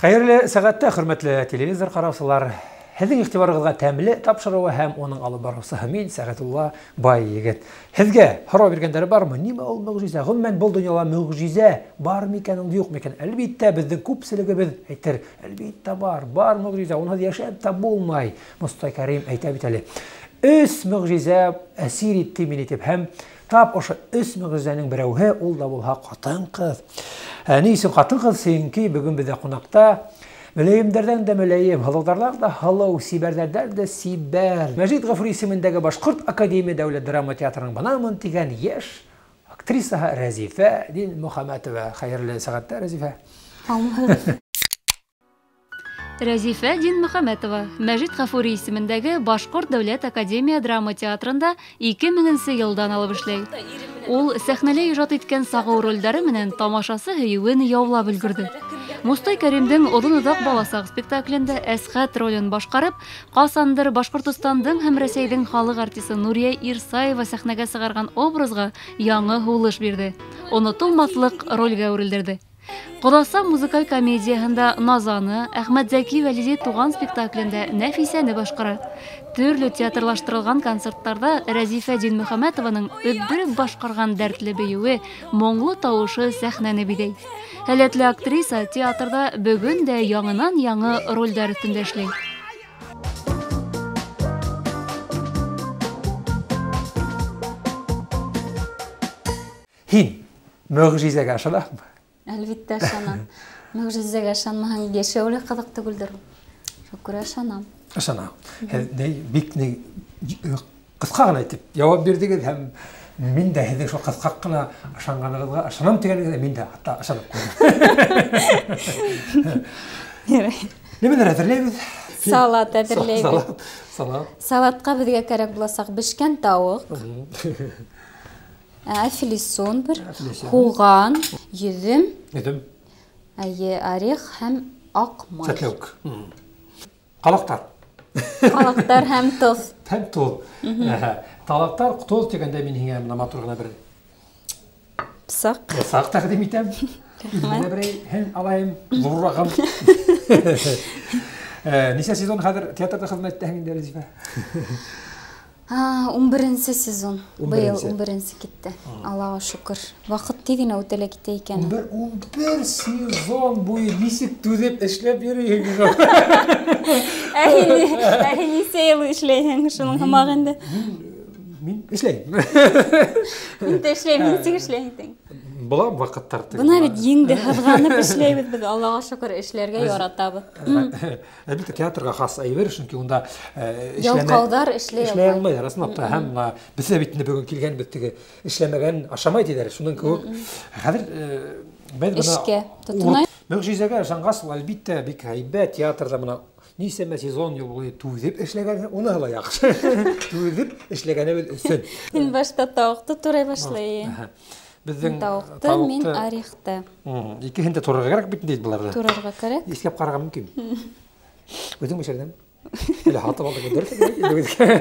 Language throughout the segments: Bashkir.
Хәйерле сәғәттә, хөрмәтле телевизор ҡараусылар. Һеҙҙең иғтибарығыҙға тәмле тапшырыуы һәм уның алып барыусыһы мин, Сәғәтулла Бай егет. Һеҙгә һорау биргәндәре бармы? Нимә ул мөғжизә? Ғөмүмән, был донъяла мөғжизә бар микән ул, юҡ микән? Әлбиттә, беҙҙең күпселегебеҙ әйтер, әлбиттә бар, бар мөғжизә, унһыҙ йәшәп тә булмай. Мостай Кәрим әйтә бит әле. Өс мөғжизә әсир итте мине тип, һәм тап ошо өс мөғжизәнең берәүһе ул да булһа ҡатын-ҡыҙ. Ни өсөн ҡатын-ҡыҙ? Сөнки бөгөн беҙҙә ҡунаҡта мөләйемдәрҙән дә мөләйем, һылыуҙарҙан да һылыу, сибәрҙәрҙән дә сибәр. Мәжит Ғафури исемендәге Башҡорт академия дәүләт драма театрының бынамын тигән йәш актрисаһы Рәзифә Динмөхәмәтова. Хәйерле сәғәттә, Рәзифә. Һаумыһығыҙ. Рәзифә Динмөхәмәтова Мәжит Ғафури исемендәге Башҡорт дәүләт академия драма театрында 2000 йылдан алып эшләй. Ул сәхнәлә ижад иткән сағыу ролдәре менән тамашасы һөйөүен яулап өлгөрҙө. Мостай Кәримдең «Оҙон-оҙаҡ баласаҡ» спектаклендә Әсхәт ролен башҡарып, ҡасандыр Башҡортостандың һәм Рәсәйҙең халыҡ артисы Нурия Ирсаева сәхнәгә сығарған образға яңы һулыш бирҙе. Онотолмаҫлыҡ ролгә әүерелдерҙе. Ҡоҙаса музыкаль комедияһында Назаны, Әхмәт Зәки Вәлиди туған спектаклендә Нәфисәне башҡара. Төрлө театрлаштырылған концерттарҙа Рәзифә Динмөхәмәтованың өҙҙөрөп башҡарған дәртле бейеүе, моңло тауышы сәхнәне биҙәй. Һәләтле актриса театрҙа бөгөн дә яңынан-яңы ролдәр өҫтөндә эшләй. Һин мөғжизәгә ышанаһыңмы? Әлбиттә ышанам. Мөғжизәгә ышанмаһаң, йәшәү лә ҡыҙыҡ түгелдер ул. Шуға күрә ышанам. Ышанам. Бик ҡыҫҡа ғына итеп яуап бирҙегеҙ, һәм мин дә һеҙҙең шул ҡыҫҡа ғына ышанғанығыҙға ышанам тигәнегеҙгә мин дә хатта ышанып ҡуйҙым. Нимәләр әҙерләйбеҙ? Салат әҙерләйбеҙ. Салат. Салатҡа беҙгә кәрәк буласаҡ бешкән тауыҡ, әфлисун бер, һуған, йөҙөм, әйе, орех һәм аҡ май. Сәтләүек. Ҡалаҡтар. Ҡалаҡтар һәм тоҙ. Һәм тоҙ. Талаҡтар, тоҙ тигәндә мин һиңә бына матур ғына бер бысаҡ. Бысаҡ тәҡдим итәм. Үҙемә берәй һәм алайым, ҙурырағын. Нисә сезон хәҙер театрҙа хеҙмәт итәһең инде, Рәзифә? 11-нсе сезон. Быйыл 11-нсе китте. Аллаға шөкөр. Ваҡыт тиҙ генә үтә лә китә икән. 11 сезон буйы нисек түҙеп эшләп йөрөйһөң? Ә һин нисә йыл эшләйһең шуның һымаҡ инде? Мин эшләйем. Мин дә эшләйем, нисек эшләйһең тиң? Була ваҡыттар теге. Бына бит еңде һыҙғанып эшләйбеҙ беҙ, Аллаға шөкөр, эшләргә яратабыҙ. Әлбиттә, театрға хас әйбер, чөнки унда Ялҡауҙар эшләй эшләй алмайҙар, ысынлап та. Һәм бына беҙ ҙә бит инде бөгөн килгәнбеҙ, теге эшләмәгән ашамай тиҙәр, шуның кеүек. Хәҙер беҙ бына эшкә тотонайыҡ. Мөғжизәгә ышанғас, ул әлбиттә бик һәйбәт театрҙа бына нисәмә сезон йыл буйы түҙеп эшләгән, уныһы ла яҡшы. Түҙеп эшләгәнебеҙ өсөн. Мин башта тауыҡты турай башлайым. Беҙҙең Тауыҡты, мин орехты. Икеһен дә турарға кәрәк бит инде быларҙы. Турарға кәрәк. Иҫләп ҡарарға мөмкин. Үҙең бешерҙең? Әле һатып алдың, дөрөҫ әйтәм.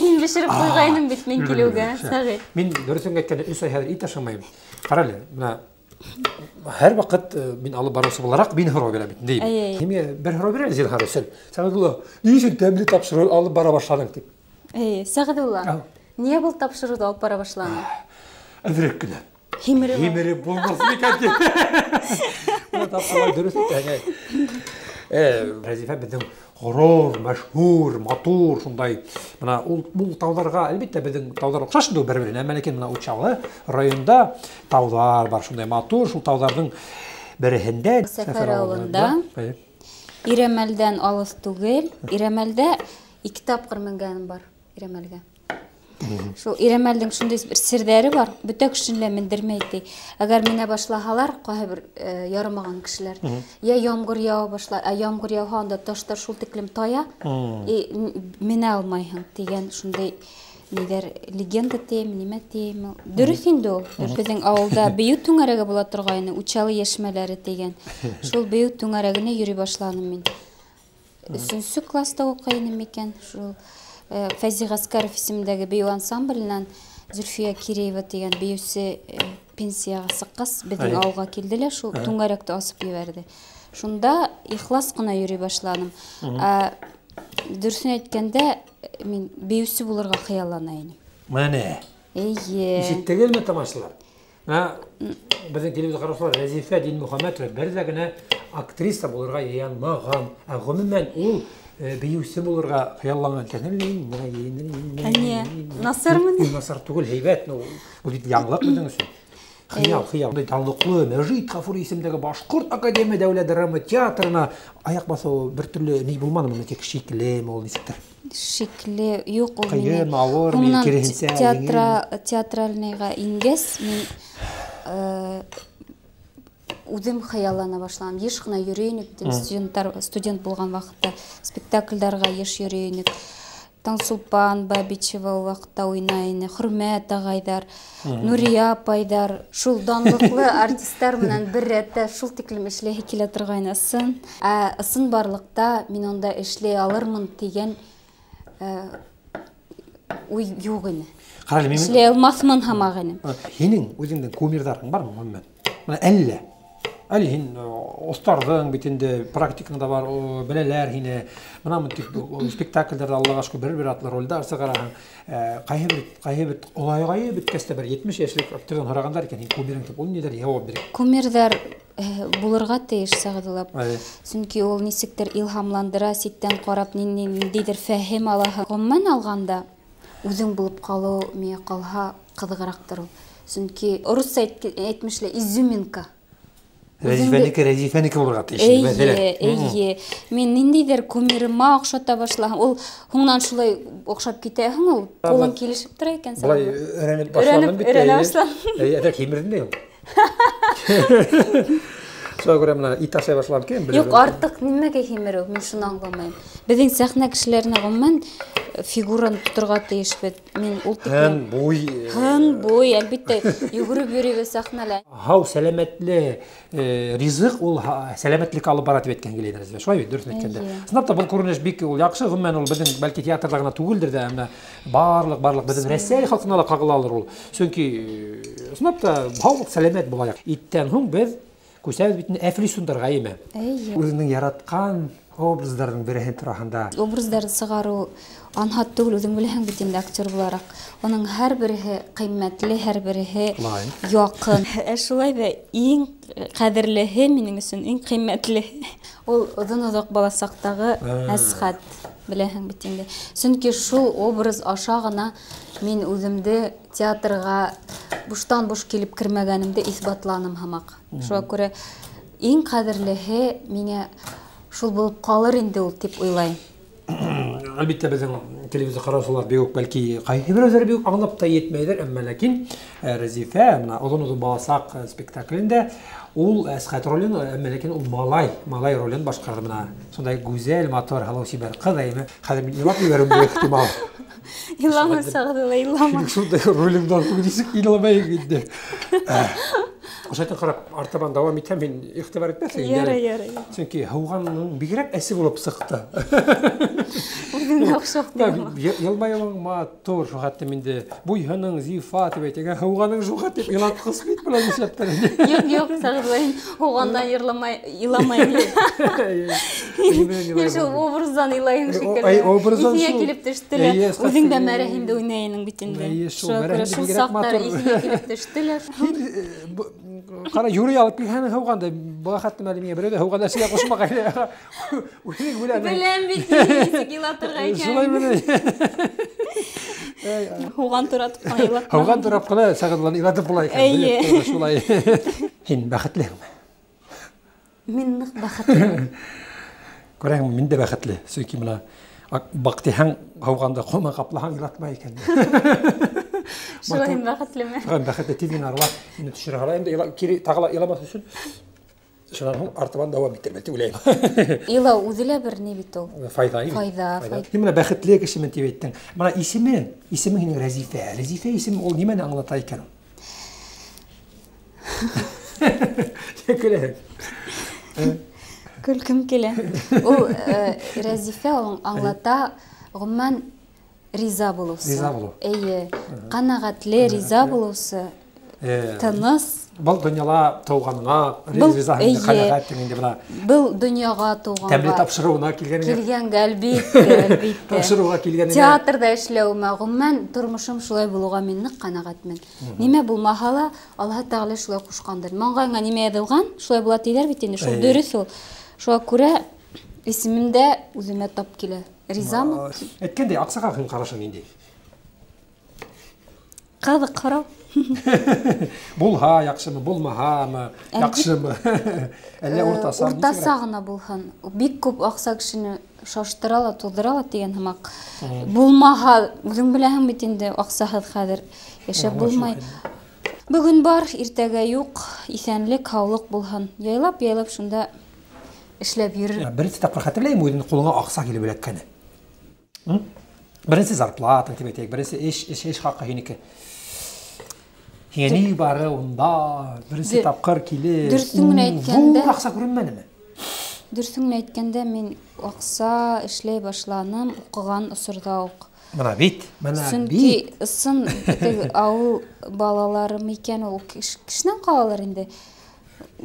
Мин бешереп ҡуйғайным бит мин килеүгә, Сәғит. Мин дөрөҫөн әйткәндә 3 ай хәҙер ит ашамайым. Ҡара әле, бына һәр ваҡыт мин алып барыусы булараҡ мин һорау бирәм бит, дейм. Нимә бер һорау бирә, зинһар өсөн. Сәғәтулла, ни өсөн тәмле тапшырыу алып бара башланың тип? Эйе, Сәғәтулла, ниңә был тапшырыуҙы алып бара башланың? Әҙерәк кенә. Һимереп. Һимереп булмаҫ микән тип. Бына тапшырыу дөрөҫ әйтәһең. Рәзифә беҙҙең ғорур, мәшһүр, матур шундай. Бына ул был тауҙарға, әлбиттә, беҙҙең тауҙар оҡшаш инде бер-береһенә, әммә ләкин бына Учалы районында тауҙар бар шундай матур, шул тауҙарҙың береһендә, Сәфәр ауылында, Ирәмәлдән алыҫ түгел. Ирәмәлдә 2 тапҡыр менгәнем бар Ирәмәлгә. Шул Ирәмәлдең шундай бер серҙәре бар, бөтә кешене лә мендермәй ти. Әгәр менә башлаһалар, ҡайһы бер ярымаған кешеләр, йә ямғыр яуа башлай, ә ямғыр яуһа, унда таштар шул тиклем тая, и менә алмайһың тигән шундай ниҙәр легенда тием, нимә тием. Дөрөҫ инде ул. Беҙҙең ауылда бейеү түңәрәге була торғайны, Учалы йәшмәләре тигән. Шул бейеү түңәрәгенә йөрөй башланым мин. 3-нсө класста уҡый инем микән, шул Фәйзи Ғәскәров исемендәге бейеү ансамбленән Зөлфиә Киреева тигән бейеүсе пенсияға сыҡҡас, беҙҙең ауылға килде лә, шул түңәрәкте асып ебәрҙе. Шунда ихлас ҡына йөрөй башланым. Ә дөрөҫөн әйткәндә, мин бейеүсе булырға хыяллана инем. Менә. Эйе. Ишеттегеҙме, тамашасылар? Менә беҙҙең телевизор ҡараусылар, Рәзифә Динмөхәмәтова бер ҙә генә актриса булырға йыйынмаған. Ә ғөмүмән ул бейеүсе булырға хыялланған икән. Әне, насармы ни? Насар түгел, һәйбәт. Был бит яңылыҡ беҙҙең өсөн. Хыял, хыял. Данлыҡлы Мәжит Ғафури исемендәге Башҡорт академия дәүләт драма театрына аяҡ баҫыу бер төрлө ни булманымы? Менә тик шиклеме ул, нисектер? Шикле юҡ ул. Ҡыйын, ауыр, Һуңынан киреһенсә, еңел. Театральныйға ингәс, мин үҙем хыяллана башланым. Йыш ҡына йөрөй инек, студент булған ваҡытта спектаклдарға йыш йөрөй инек. Таңсулпан Бабичева ул ваҡытта уйнай ине, Хөрмәт ағайҙар, Нурия апайҙар, шул данлыҡлы артистар менән бер рәттә шул тиклем эшләйһе килә торғайны ысын. Ә ысынбарлыҡта мин унда эшләй алырмын тигән уй юҡ ине. Ҡара әле, мин Эшләй алмаҫмын һамаҡ инем. Һинең үҙеңдең кумирҙарың бармы ғөмүмән? Бына әллә. Әле һин оҫтарҙың бит инде, практикаң да бар, беләләр һине. Бына тик спектаклдәрҙә Аллаға шөкөр бер-бер атлы ролдәр сығараһың. Ҡайһы бер олайғайы бөткәс тә бер 70 йәшлек актерҙан һорағандар икән, һин кумирың тип, ул ниҙәр яуап бирә? Кумирҙар булырға тейеш, Сәғәҙулла. Сөнки ул нисектер илһамландыра, ситтән ҡарап ниндәйҙер фәһем алаһың. Ғөмүмән алғанда үҙең булып ҡалыу миңә ҡалһа ҡыҙығыраҡтыр ул. Сөнки урыҫса әйтмешле изюминка. Рәзифәнеке, Рәзифәнеке булырға тейеш, Эйе, мәҫәлән. эйе. Мин ниндәйҙер кумирыма оҡшата башлаһам, ул һуңынан шулай оҡшап китәһең ул, ҡулың килешеп тора икән саған. Былай өйрәнеп башланым бит, Өйрәнеп эйе. башланым. Эйе, әҙерәк һимерҙем дә ул. Шуға күрә бына ит ашай башланым икән, беләм. Юҡ, артыҡ нимәгә һимереү, мин шуны аңламайым. Беҙҙең сәхнә кешеләренә ғөмүмән фигураны тоторға тейешбеҙ. Мин ул тиклем Һын, буй. Һын, буй, әлбиттә, йүгереп йөрөйбөҙ сәхнәлә. Һау, сәләмәтле ризыҡ ул сәләмәтлек алып бара тип әйткән килә Рәзифә. Шулай бит, дөрөҫөн әйткәндә. Эйе. Ысынлап та был күренеш бик ул яҡшы, ғөмүмән ул беҙҙең бәлки театрҙа ғына түгелдер ҙә, әммә барлыҡ беҙҙең Рәсәй халҡына ла ҡағылалыр ул. Сөнки ысынлап та һау, сәләмәт булайыҡ. Иттән һуң беҙ күсәбеҙ бит инде әфлисундарға, әйме? Эйе. Үҙеңдең яратҡан образдарҙың береһе тураһында. Образдарҙы сығарыу анһат түгел, үҙең беләһең бит инде актер булараҡ. Уның һәр береһе ҡиммәтле, һәр береһе Лай. яҡын. Ә шулай ҙа иң ҡәҙерлеһе минең өсөн, иң ҡиммәтлеһе ул оҙон-оҙаҡ баласаҡтағы Әсхәт, беләһең бит инде. Сөнки шул образ аша ғына мин үҙемде театрға буштан-буш килеп кермәгәнемде иҫбатланым һымаҡ. Шуға күрә иң ҡәҙерлеһе миңә шул булып ҡалыр инде ул тип уйлайым. Әлбиттә, беҙҙең телевизор ҡараусылар бик үк, бәлки ҡайһы берәүҙәре бик үк аңлап та етмәйҙер, әммә ләкин Рәзифә бына оҙон-оҙон баласаҡ спектаклендә ул Әсхәт ролен, әммә ләкин ул малай ролен башҡарҙы. Бына шундай гүзәл, матур, һылыу, сибәр ҡыҙ, әйме? Хәҙер мин илап ебәреүем бик ихтимал. Илама, Сәғәҙулла, илама. Шундай ролемдән һуң нисек иламайым инде? Ошайтан ҡарап, артабан дауам итһәм, һин иғтибар итмәҫһең инде. Ярай, ярай. Сөнки һыуғанның бигерәк әсе булып сыҡты. Үҙеңә оҡшап тормаҫ. Йылмайыуың матур, шул хәтлем инде. Буйһының зифа тип әйтә, һыуғаның шул хәтлем илатҡыс бит була нишләптер инде. Юҡ, юҡ, Сәғәҙулла, һин һыуғандан иламайым. Мин шул образдан илайым шикелле. Ай, образдан Иҫеңә шул. килеп төштө лә. Эйе, Әсхәт Үҙең дә син- мәрәһимде уйнай инең бит инде. Эйе, шул Шуға күрә мәрәһимде шул бигерәк саҡтар матур. иҫеңә килеп төштө лә. Һин ҡара, юрый алып килгәнең һыуғанды. Быға хәтлем әле миңә берәү ҙә һыуған нәрсәгә ҡушмағайны. Үҙең беләм. Беләм бит, нисек илатырға икән. Шулай менән. Һыуған туратып ҡына илатма. Һыуған турап ҡына Сәғәҙулланы илатып була икән. Эйе. Белеп тора, шулай. Һин бәхетлеме? Мин ныҡ бәхетле. Күрәһең, мин дә бәхетле. Сөнки бына баҡтиһәң, һыуғанды ҡулма ҡаплаһаң илатмай икән. Шулай һин бәхетлеме? Шулай бәхетле, тиҙ генә арала мине төшөрә һалайым да, кире тағы ла иламаҫ өсөн. Шунан һуң артабан дауам иттермәй тип уйлайым. Илау үҙе лә бер ни бит ул. Файҙа, әйе. Файҙа, Файҙа. файҙа. Һин бына бәхетле кешемен тип әйттең. Бына исемең һинең Рәзифә. Рәзифә исеме ул нимәне аңлата икән? Көләһең. Көлкөм килә. Ул Рәзифә ул аңлата ғөмүмән риза булыусы. Риза булыу. Эйе, ҡәнәғәтле, риза булыусы. Тыныс. Был донъяла тыуғаныңа, ризаһыңды, ҡәнәғәттең инде бына. Был донъяға тыуғанға. Тәмле тапшырыуына килгәнеңә. Килгәнгә, әлбиттә, әлбиттә. Тапшырыуға килгәнеңә. Театрҙа эшләүемә, ғөмүмән, тормошом шулай булыуға мин ныҡ ҡәнәғәтмен. Нимә булмаһа ла, Аллаһы Тәғәлә шулай ҡушҡандыр. Маңғайыңа нимә яҙылған, шулай була тиҙәр бит инде, шул дөрөҫ ул. Шуға күрә исемем дә үҙемә тап килә. Ризамын. Әйткәндәй, аҡсаға һинең ҡарашың ниндәй? Ҡыҙыҡ һорау. Булһа яҡшымы, булмаһамы, яҡшымы? Әллә уртаса? Уртаса ғына булһын. Бик күп аҡса кешене шаштыра ла, туҙҙыра ла тигән һымаҡ. Булмаһа, үҙең беләһең бит инде, аҡсаһыҙ хәҙер йәшәп булмай. Бөгөн бар, иртәгә юҡ, иҫәнлек, һаулыҡ булһын. Яйлап-яйлап шунда эшләп йөрөр. Беренсе тапҡыр хәтерләйем үҙенең ҡулыңа аҡса килеп эләккәне. Беренсе зарплатаң тип әйтәйек, беренсе эш хаҡы һинеке. Һиңә ни бары унда, беренсе тапҡыр килеп, дөрөҫөн генә әйткәндә, ҙур аҡса күренмәнеме? Дөрөҫөн генә әйткәндә, мин аҡса эшләй башланым уҡыған осорҙа уҡ. Мына бит, мына бит. Сөнки ысын теге ауыл балаларым икән ул, кешенән ҡалалар инде.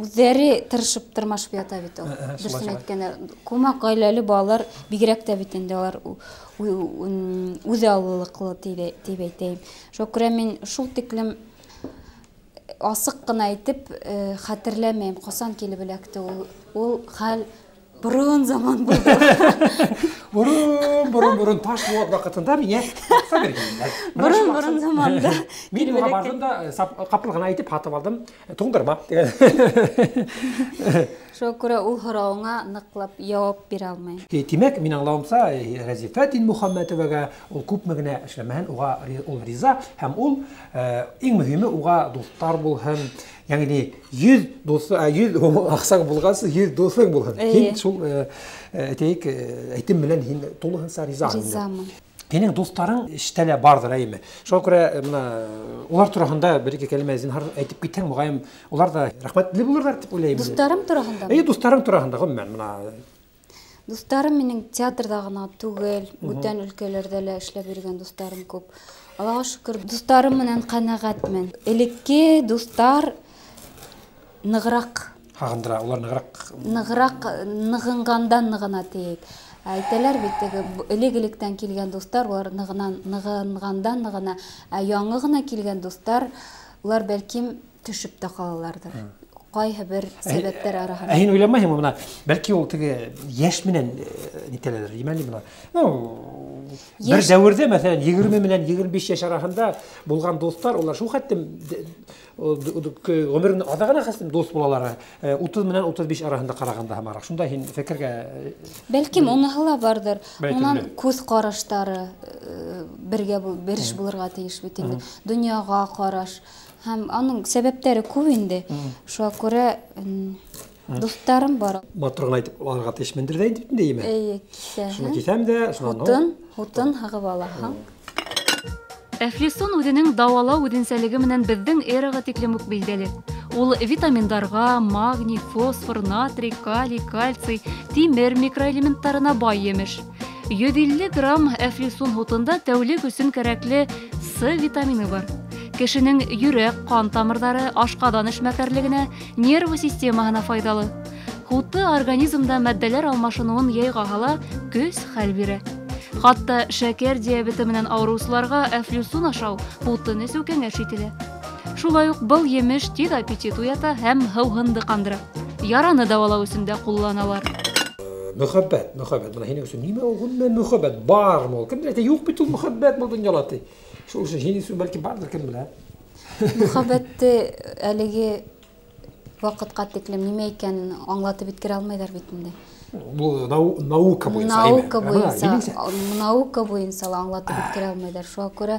Үҙҙәре тырышып тырмашып ята бит ул. Дөрөҫөн әйткәндә, күмәк ғаиләле балалар бигерәк тә бит инде алар үҙ аллылыҡлы тип әйтәйем. Шуға күрә мин шул тиклем асыҡ ҡына әйтеп хәтерләмәйем, ҡасан килеп эләкте ул. Ул хәл борон заман булды. Борон таш быуат ваҡытында миңә аҡса биргәндәр. Борон заманда. Мин уға барҙым да ҡапыл ғына әйтеп һатып алдым, туңдырма тигән. Шуға күрә ул һорауыңа ныҡлап яуап бирә алмайым. Тимәк, мин аңлауымса, Рәзифә Динмөхәммәтоваға ул күпме генә эшләмәһен, уға ул риза һәм ул иң мөһиме уға дуҫтар булһын. Йәғни 100 дуҫ, 100 аҡсаң булғансы 100 дуҫың булһын. Һин шул әйтәйек, әйтем менән һин тулыһынса ризаһың. Ризамын. Һинең дуҫтарың эштә лә барҙыр, әйеме? Шуға күрә бына улар тураһында бер-ике кәлимә зинһар әйтеп китһәң, моғайын, улар ҙа рәхмәтле булырҙар тип уйлайым. Дуҫтарым тураһында? Эйе, дуҫтарың тураһында, ғөмүмән, бына. Дуҫтарым минең театрҙа ғына түгел, бүтән өлкәләрҙә лә эшләп йөрөгән дуҫтарым күп. Аллаға шөкөр, дуҫтарым менән ҡәнәғәтмен. Элекке дуҫтар нығыраҡ һағындыра, улар нығыраҡ нығыраҡ нығынғандан нығына тейек. Әйтәләр бит, теге элек-электән килгән дуҫтар, улар нығынғандан нығына, ә яңы ғына килгән дуҫтар, улар бәлкем төшөп тә ҡалаларҙыр. Ҡайһы бер сәбәптәр араһында. Ә һин уйламайһыңмы бына, бәлки ул теге йәш менән нитәләлер, имәнле бына. Ну, бер дәүерҙә, мәҫәлән, 20 менән 25 йәш араһында булған дуҫтар, улар шул хәтлем ғүмеренең аҙағына хәтлем дуҫ булалар, 30 менән 35 араһында ҡарағанда һамараҡ. Шунда һин фекергә Бәлкем уныһы ла барҙыр. Унан күҙ ҡараштары бергә бериш булырға тейеш бит инде. Донъяға ҡараш һәм аның сәбәптәре күп инде. Шуға күрә дуҫтарым бар. Матур ғына әйтеп алырға тейешмендер ҙә инде бит инде, әйеме? Эйе, киҫәһең. Шуны киҫәм дә, шунан Һутын һығып алаһың. Әфлисун үҙенең дауалау үҙенсәлеге менән беҙҙең эраға тиклем үк билдәле. Ул витаминдарға, магний, фосфор, натрий, калий, кальций, тимер микроэлементтарына бай емеш. 150 грамм әфлисун һутында тәүлек өсөн кәрәкле С витамины бар. Кешенең йөрәк, ҡан тамырҙары, ашҡаҙан эшмәкәрлегенә, нервы системаһына файҙалы. Һуты организмда матдәләр алмашыныуын яйға һала, көс хәл бирә. Хатта шәкәр диабеты менән ауырыусыларға әфлисун ашау һутын эсеү кәңәш ителә. Шулай уҡ был емеш тиҙ аппетит уята һәм һыуһынды ҡандыра. Яраны дауалау өсөн дә ҡулланалар. Мөхәббәт, мөхәббәт. Бына һинең өсөн нимә ул? Ғөмүмән мөхәббәт бармы ул? Кемдер әйтә, юҡ бит ул мөхәббәт был донъяла ти. Шул өсөн һинең өсөн бәлки барҙыр, кем белә. Мөхәббәтте әлеге ваҡытҡа тиклем нимә икәнен аңлатып еткерә алмайҙар бит инде. Был наука буйынса, Наука әйме? буйынса, Һинеңсә? наука буйынса ла аңлатып еткерә алмайҙар. Шуға күрә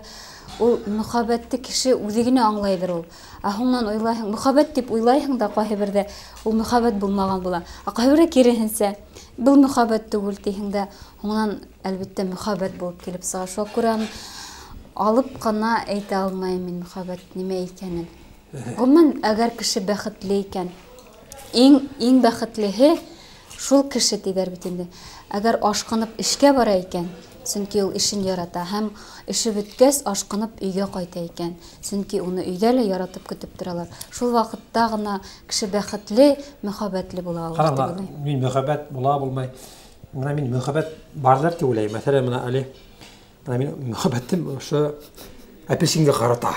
ул мөхәббәтте кеше үҙе генә аңлайҙыр ул. Ә һуңынан уйлайһың, мөхәббәт тип уйлайһың да ҡайһы берҙә ул мөхәббәт булмаған була. Ә ҡайһы берҙә киреһенсә, был мөхәббәт түгел тиһең дә, һуңынан әлбиттә мөхәббәт булып килеп сыға. Шуға күрә алып ҡына әйтә алмайым мин мөхәббәт нимә икәнен. Ғөмүмән, әгәр кеше бәхетле икән, иң бәхетлеһе шул кеше тиҙәр бит инде. Әгәр ашҡынып эшкә бара икән, Сөнки ул эшен ярата һәм эше бөткәс ашҡынып өйгә ҡайта икән. Сөнки уны өйҙә лә яратып көтөп торалар. Шул ваҡытта ғына кеше бәхетле, мөхәббәтле була ала. Ҡара, мин мөхәббәт була булмай. Мына мин мөхәббәт барҙыр тип уйлайым. Мәҫәлән, мына әле мына мин мөхәббәтем ошо апельсинға ҡарата.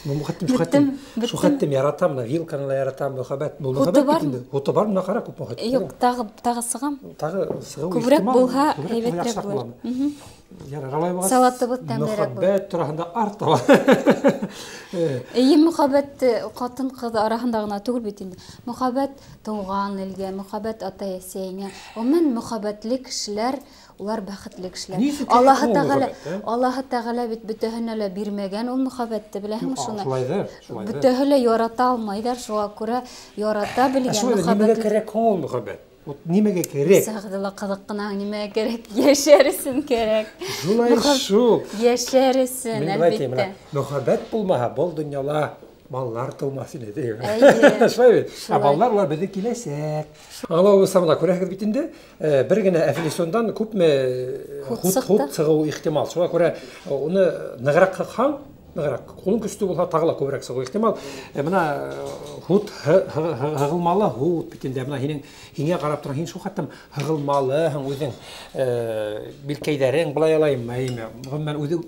Шул хәттем яратам, мына вилканы ла яратам, мөхәббәт. Был мөхәббәт бит инде. Һуты бар, мына ҡара күп мөхәббәт. Юҡ, тағы сығам. Тағы сығыу күберәк булһа, һәйбәтерәк булыр. Ярар, алай булғас, салатыбыҙ тәмлерәк булыр. Мөхәббәт тураһында артыла. Эйе, мөхәббәт ҡатын-ҡыҙ араһында ғына түгел бит инде. Мөхәббәт тыуған илгә, мөхәббәт атай-әсәйеңә. Ғөмүмән, мөхәббәтле кешеләр, улар бәхетле кешеләр. Аллаһы Тәғәлә бит бөтәһенә лә бирмәгән ул мөхәббәтте, беләһеңме шуны? Шулайҙыр, шулайҙыр. Бөтәһе лә ярата алмайҙар, шуға күрә ярата белгән мөхәббәт. Нимәгә кәрәк һуң ул мөхәббәт? Вот нимәгә кәрәк? Сәғәҙе ҡыҙыҡ ҡына, нимәгә кәрәк? Йәшәр өсөн кәрәк. Шулай шул. Йәшәр өсөн, әлбиттә. Мөхәббәт булмаһа, был донъяла балалар тыумаҫ ине, тием. Шулай бит. Ә балалар улар беҙҙең киләсәк. Аңлауыбыҙса, мына күрәһегеҙ бит инде, бер генә әфлисондан күпме һут сығыуы ихтимал. Шуға күрә уны нығыраҡ һыҡһаң, нығыраҡ, ҡулың көслө булһа, тағы ла күберәк сығыуы ихтимал. Мына һут һығылмалы һут бит инде. Мына һинең һиңә ҡарап торған, һин шул хәтлем һығылмалыһың үҙең, билкәйҙәрең былай алайым, әйме. Ғөмүмән, үҙе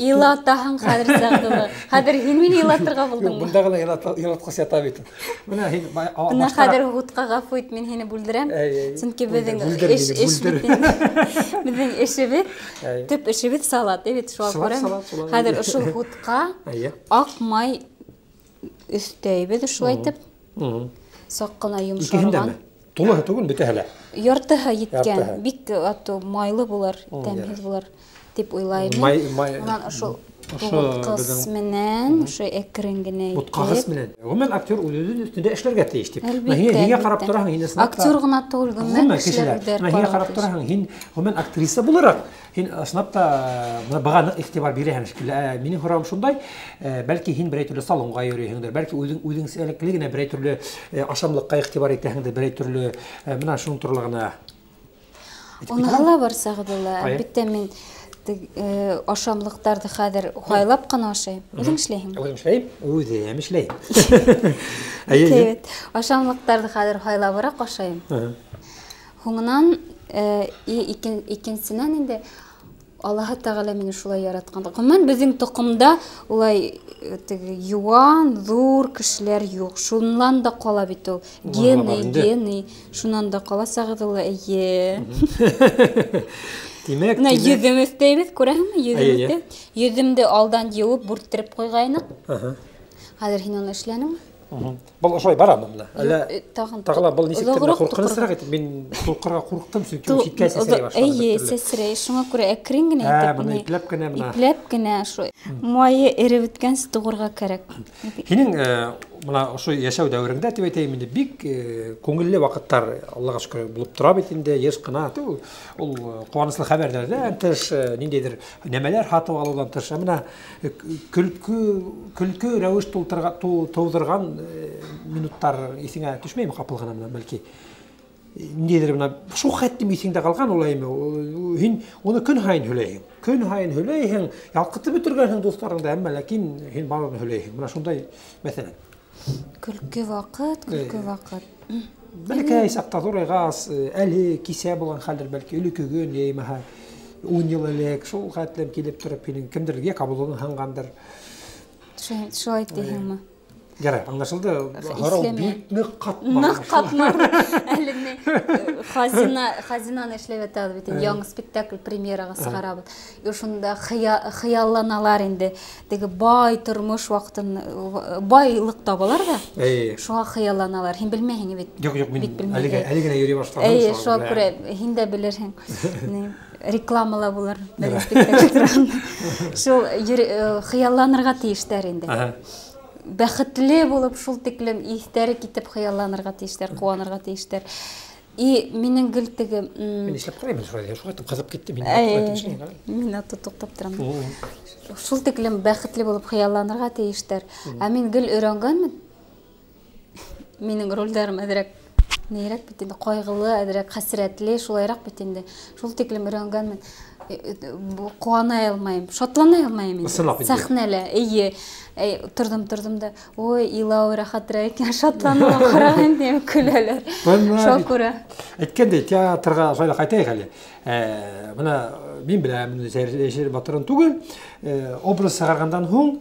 Илатаһың хәҙер сәғдылы. Хәҙер һин мине илатырға булдыңмы? Юҡ, бында ғына илатҡыс ята бит. Мына һин Мына хәҙер һутҡа ғәфү ит, мин һине бүлдерәм. Сөнки беҙҙең эш бит инде. Беҙҙең эшебеҙ, төп эшебеҙ салат, бит шуға күрә. Хәҙер ошол һутҡа аҡ май өҫтәйбеҙ шулай итеп. Саҡ ҡына йомшарған. Тулыһы түгел, бөтәһе лә. Яртыһы еткән. Бик ату майлы булыр, тәмһеҙ булыр тип уйлайым. Унан ошол туғытҡыс менән, ошо әкрен генә итеп. Бутҡағыс менән. Ғөмүмән, актер үҙенең өҫтөндә эшләргә тейеш тип. Һиңә ҡарап тораһың, һин ысынлап та Актер ғына түгел, ғөмүмән кешеләр үҙҙәре Һиңә ҡарап тораһың, һин ғөмүмән актриса булараҡ, һин ысынлап та быға ныҡ иғтибар бирәһең шикелле. Минең һорауым шундай, бәлки һин берәй төрлө салонға йөрөйһөңдөр, бәлки үҙеңсәлекле генә берәй төрлө ашамлыҡҡа иғтибар итәһеңдер, берәй төрлө мына шуның турала ғына. Уныһы ла бар, Сәғдулла. Әлбиттә, мин ашамлыҡтарҙы хәҙер һайлап ҡына ашайым. Үҙең эшләйһеңме? Үҙем эшләйем. Үҙем эшләйем. Әйе. Ашамлыҡтарҙы хәҙер һайлабыраҡ ашайым. Һуңынан, икенсенән инде Аллаһы Тәғәлә мине шулай яратҡан. Ғөмүмән, беҙҙең тоҡомда улай теге йыуан, ҙур кешеләр юҡ. Шунан да ҡала бит ул. Гены, шунан да ҡала, Сәғдулла, эйе. Тимәк, Мына йөҙөм өҫтәйбеҙ, күрәһеңме? Йөҙөм өҫтәй. Йөҙөмдө алдан йыуып, бүрттереп ҡуйғайныҡ. Хәҙер һин уны эшләнеңме? Был ошолай барамы мына? Әллә Тағын тағы ла был нисек тә оҙағыраҡ ҡурҡынысыраҡ тоҡорға. итеп, мин тулҡырға ҡурҡтым, сөнки ул ситкә сәсрәй башланы Эйе, бер төрлө. сәсрәй. Шуңа күрә әкрен генә итеп, Быны менә ипләп кенә мына. Ипләп кенә ошо майы эреп бөткәнсе туғырға кәрәк. Һинең мына ошо йәшәү дәүереңдә тип әйтәйем инде, бик күңелле ваҡыттар, Аллаға шөкөр, булып тора бит инде, йыш ҡына. Ул ҡыуаныслы хәбәрҙәрҙән тыш, ниндәйҙер нәмәләр һатып алыуҙан тыш, ә мына көлкө рәүеш тыуҙырған минуттар иҫеңә төшмәйме ҡапыл ғына мына, бәлки? Ниндәйҙер мына шул хәтлем иҫеңдә ҡалған ул әйме, һин уны көн һайын һөйләйһең. Көн һайын һөйләйһең, ялҡытып бөтөргәнһең дуҫтарыңды, әммә ләкин һин барыбер һөйләйһең. Мына шундай мәҫәлән. Көлкө ваҡыт, көлкө ваҡыт. Бәләкәй саҡта ҙурайғас, әле кисә булған хәлдер, бәлки өлө көгөн, йәймәһә 10 йыл элек шул хәтлем килеп тороп, һинең кемдер йә каблугың һынғандыр. Шулай тиһеңме? Ярай, аңлашылды. Һорау Исләмә. бик ныҡ ҡатмар. Ныҡ ҡатмар. Әле ни, хазинаны эшләп ятабыҙ бит инде, яңы спектакль премьераға сығарабыҙ. И шунда хыялланалар инде. Теге бай тормош ваҡытын, байлыҡ табалар ҙа. Шуға хыялланалар. Һин белмәйһең бит. Юҡ, юҡ, мин Бик белмәйһең. әле генә йөрөй башланым, Эйе, шуға шуға күрә. күрә һин дә белерһең. Ни, рекламала булыр бер спектакль тураһында. Шул хыялланырға тейештәр инде. Бәхетле булып, шул тиклем иҫтәре китеп хыялланырға тейештәр, ҡыуанырға тейештәр. И минең гел теге, Мин эшләп ҡарайым, шулай, шулай итеп ҡыҙып китте, мин Әй, туҡтап эшләйем, әле. Мин аты туҡтап торам. Шул тиклем бәхетле булып хыялланырға тейештәр. Ә мин гел өйрәнгәнмен. Минең ролдәрем әҙерәк нейерәк бит инде, ҡайғылы, әҙерәк хәсрәтле, шулайыраҡ бит инде. Шул тиклем өйрәнгәнмен. Ҡыуана алмайым, шатлана алмайым инде. Сәхнәлә, эйе. Торҙом да, ой, илау рәхәтрәк икән, шатланыуға ҡарағанда тием, көләләр. Шуға күрә. Әйткәндәй, театрға шулай ҙа ҡайтайыҡ әле. Бына мин беләм, Сәйер батырын түгел, образ сығарғандан һуң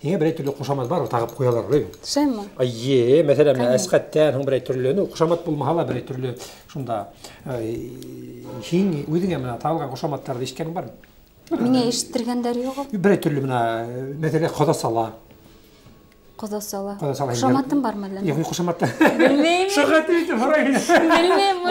һиңә берәй төрлө ҡушамат бар, тағып ҡуялар, шулай бит? Шулаймы? Эйе, мәҫәлән, Әсҡәттән һуң берәй төрлө, ну, ҡушамат булмаһа ла берәй төрлө шунда һин үҙеңә менә тағылған ҡушаматтарҙы ишеткәнең бармы? Миңә ишеттергәндәр юҡ. Берәй төрлө менә, мәҫәлән, Ҡоҙасала. Ҡоҙасала. Ҡушаматым бармы әллә? Юҡ, ҡушаматта. Белмәйем. Шуға тип һорайым. Белмәйем,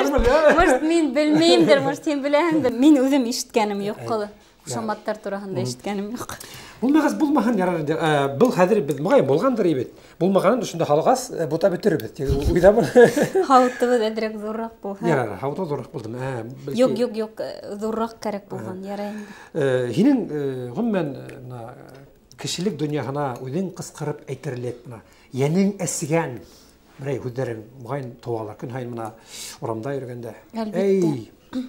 может, мин белмәйемдер, может, һин беләһеңдер. Мин үҙем ишеткәнем юҡ ҡылы. Ҡушаматтар тураһында ишеткәнем юҡ. Булмағас булмаһын ярар инде. Был хәҙер беҙ моғайын булғандыр бит. Булмағанын ошонда һалғас, бута бөтөрөрбөҙ тип уйҙамын. Һауытыбыҙ әҙерәк ҙурыраҡ булһа. Ярар, һауыты ҙурыраҡ булдымы? Юҡ, юҡ, юҡ, ҙурыраҡ кәрәк булған, ярай инде. Һинең ғөмүмән бына кешелек донъяһына үҙең ҡысҡырып әйтерлек бына йәнең әсегән берәй һүҙҙәрең моғайын тыуалар көн һайын бына урамда йөрөгәндә. Әлбиттә.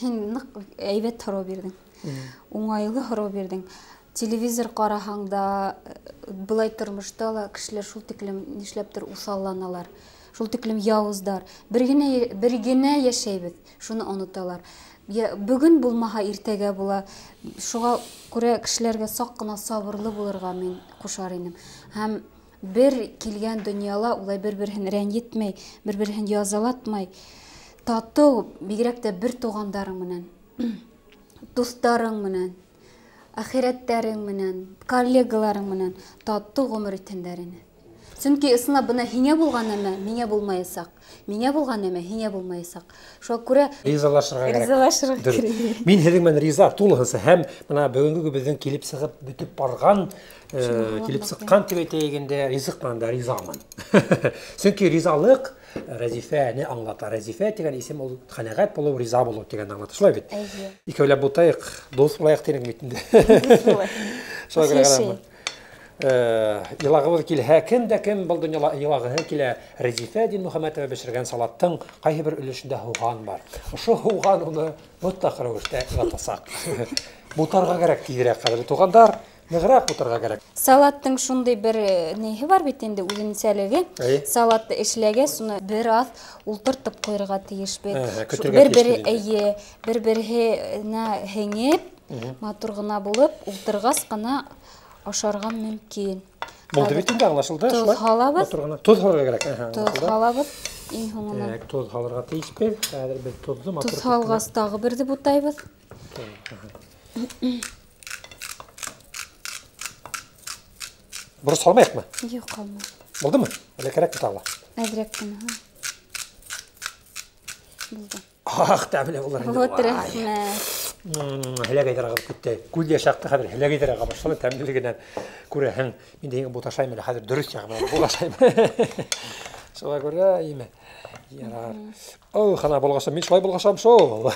Һин ныҡ әйбәт һорау бирҙең. Уңайлы һорау бирҙең. Телевизор ҡараһаң да, былай тормошта ла кешеләр шул тиклем нишләптер уҫалланалар, шул тиклем яуыздар. Бер генә йәшәйбеҙ, шуны оноталар. Бөгөн булмаһа иртәгә була. Шуға күрә кешеләргә саҡ ҡына сабырлы булырға мин ҡушар инем. Һәм бер килгән донъяла улай бер-береһен рәнйетмәй, бер-береһен язалатмай, татыу, бигерәк тә бер туғандарың менән, дуҫтарың менән, әхирәттәрең менән, коллегаларың менән татыу ғүмер итһендәр ине. Сөнки ысынлап бына һиңә булған нәмә миңә булмаясаҡ, миңә булған нәмә һиңә булмаясаҡ. Шуға күрә ризалашырға кәрәк. Ризалашырға кәрәк. Мин һеҙҙең менән риза тулыһынса һәм бына бөгөнгө беҙҙең килеп сығып бөтөп барған, килеп сыҡҡан тип әйтәйек инде, ризыҡ менән дә ризамын. Сөнки ризалыҡ Рәзифәне аңлата. Рәзифә тигән исем ул ҡәнәғәт булыу, риза булыу тигәнде аңлата. Шулай бит? Эйе. Икәүләп бутайыҡ, дуҫ булайыҡ тинең бит инде. Дуҫ булайыҡ. Шуға күрә ҡарама. Илағыбыҙ килһә, кем дә кем был донъяла илағыһы килә, Рәзифә Динмөхәмәтова бешергән салаттың ҡайһы бер өлөшөндә һуған бар. Ошо һуған уны мотлаҡ рәүештә илатасаҡ. Бутарға кәрәк тиҙерәк, ҡәҙерле туғандар, нығыраҡ бутарға кәрәк. Салаттың шундай бер ниһе бар бит инде, үҙенсәлеге. Салатты эшләгәс, уны бер аҙ ултыртып ҡуйырға тейешбеҙ. Көтөргә тейешбеҙ инде. Эйе, бер-береһенә һеңеп, матур ғына булып, ултырғас ҡына ашарға мөмкин. Булды бит инде, аңлашылды, Тоҙ шулай? һалабыҙ. Матур ғына. Тоҙ һалырға кәрәк. Тоҙ Аңлашылды. һалабыҙ иң һуңынан. Так, тоҙ һалырға тейешбеҙ. Хәҙер беҙ тоҙҙо матур Тоҙ итеп һалғас тағы берҙе бутайбыҙ. Борос һалмайыҡмы? Юҡ, һалмай. Булдымы? Әллә кәрәкме тағы ла? Әҙерәк кенә, һа. Булды. Ах, тәмле булыр инде. Вот рәхмәт. Һеләгәйҙәр ағып китте. Күҙ йәшәҡте хәҙер һеләгәйҙәр аға башланы, тәмлелегенән күрәһең. Мин дә һиңә буташайым әле, хәҙер дөрөҫ яғы менән буташайым. Шуға күрә, име. Ярар. Ой, хана булғасам, мин шулай булғасам шул.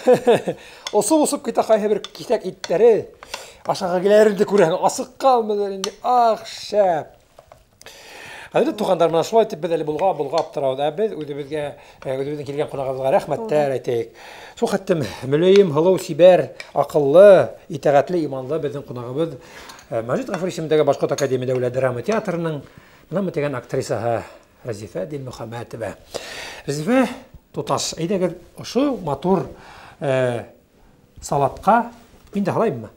Осоп-осоп китә ҡайһы бер киҫәк иттәре. Ашаға киләр инде күрәһең, асыҡҡанмыҙыр инде. Ах, шәп. Хәҙер туғандар, менә шулай итеп беҙ әле болға-болға аптырауҙа. Ә беҙ үҙебеҙҙең килгән ҡунағыбыҙға рәхмәттәр әйтәйек. Шул хәттем мөләйем, һылыу, сибәр, аҡыллы, итәғәтле, иманлы беҙҙең ҡунағыбыҙ, Мәжит Ғафури исемендәге Башҡорт академия дәүләт драма театрының бына тигән актрисаһы Рәзифә Динмөхәмәтова. Рәзифә туташ, әйҙәгеҙ ошо матур салатҡа мин дә һалайыммы?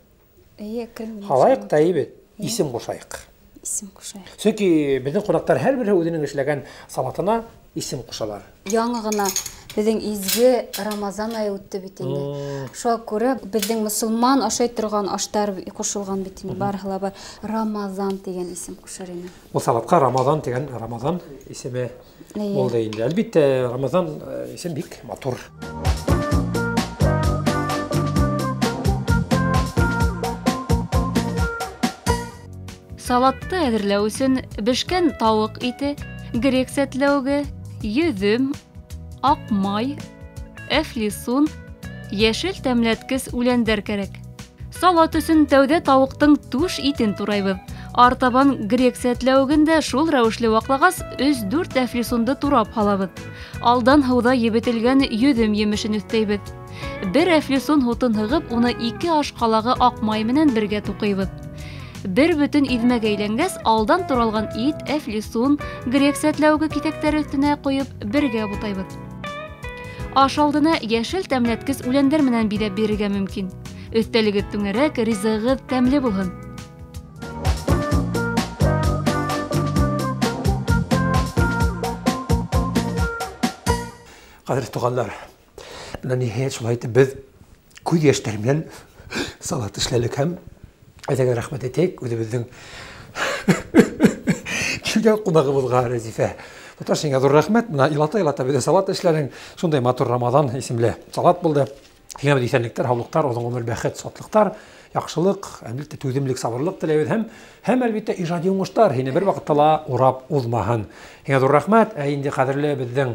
Эйе, керем. Һалайыҡ та әйбәт, исем ҡушайыҡ. Исем ҡушайыҡ. Сөнки беҙҙең ҡунаҡтар һәр береһе үҙенең эшләгән салатына исем ҡушалар. Яңы ғына беҙҙең изге Рамазан айы үтте бит инде. Шуға күрә беҙҙең мосолман ашай торған аштар ҡушылған бит инде, барыһы ла бар. Рамазан тигән исем ҡушыр инем. Был салатҡа Рамазан тигән Рамазан исеме булды инде. Әлбиттә, Рамазан исем бик матур. Салатты әҙерләү өсөн бешкән тауыҡ ите, грек сәтләүге, йөҙөм, аҡ май, әфлисун, йәшел тәмләткес үләндәр кәрәк. Салат өсөн тәүҙә тауыҡтың түш итен турайбыҙ. Артабан грек сәтләүеген дә шул рәүешле ваҡлағас, 3-4 әфлисунды турап һалабыҙ. Алдан һыуҙа ебетелгән йөҙөм емешен өҫтәйбеҙ. Бер әфлисун һутын һығып, уны 2 аш ҡалағы аҡ май менән бергә туҡыйбыҙ. Бер бөтөн иҙмәгә әйләнгәс, алдан туралған ит, әфлисун, грек сәтләүеге киҫәктәре өҫтөнә ҡойоп, бергә бутайбыҙ. Аш алдына йәшел тәмләткес үләндәр менән биҙәп бирергә мөмкин. Өҫтәлегеҙ түңәрәк, ризығығыҙ тәмле булһын. Ҡәҙерле туғандар, бына ниһайәт шулай итеп беҙ күҙ йәштәре менән салат эшләлек һәм әйҙәгеҙ рәхмәт әйтәйек үҙебеҙҙең килгән ҡунағыбыҙға, Рәзифә. Туташ, һиңә ҙур рәхмәт. Бына илата-илата беҙҙе салат эшләнең. Шундай матур Рамаҙан исемле салат булды. Һиңә беҙ иҫәнлектәр, һаулыҡтар, оҙон ғүмер, бәхет, шатлыҡтар, яҡшылыҡ, әлбиттә түҙемлек, сабырлыҡ теләйбеҙ һәм әлбиттә ижади уңыштар һине бер ваҡытта ла урап уҙмаһын. Һиңә ҙур рәхмәт. Ә инде ҡәҙерле беҙҙең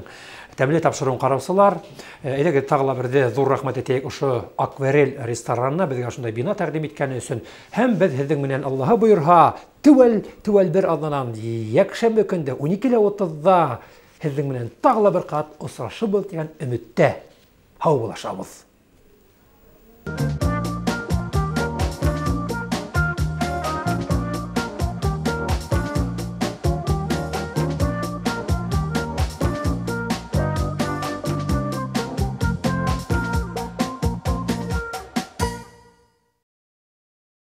тәмле тапшырыуын ҡараусылар, әйҙәгеҙ тағы ла берҙе ҙур рәхмәт әйтәйек ошо Акварель ресторанына беҙгә ошондай бина тәҡдим иткәне өсөн. Һәм беҙ һеҙҙең менән Аллаһы бойорһа, теүәл бер аҙнанан йәкшәмбе көндә 12:30-да һеҙҙең менән тағы ла бер ҡат осрашырбыҙ тигән өмөттә һау булашабыҙ.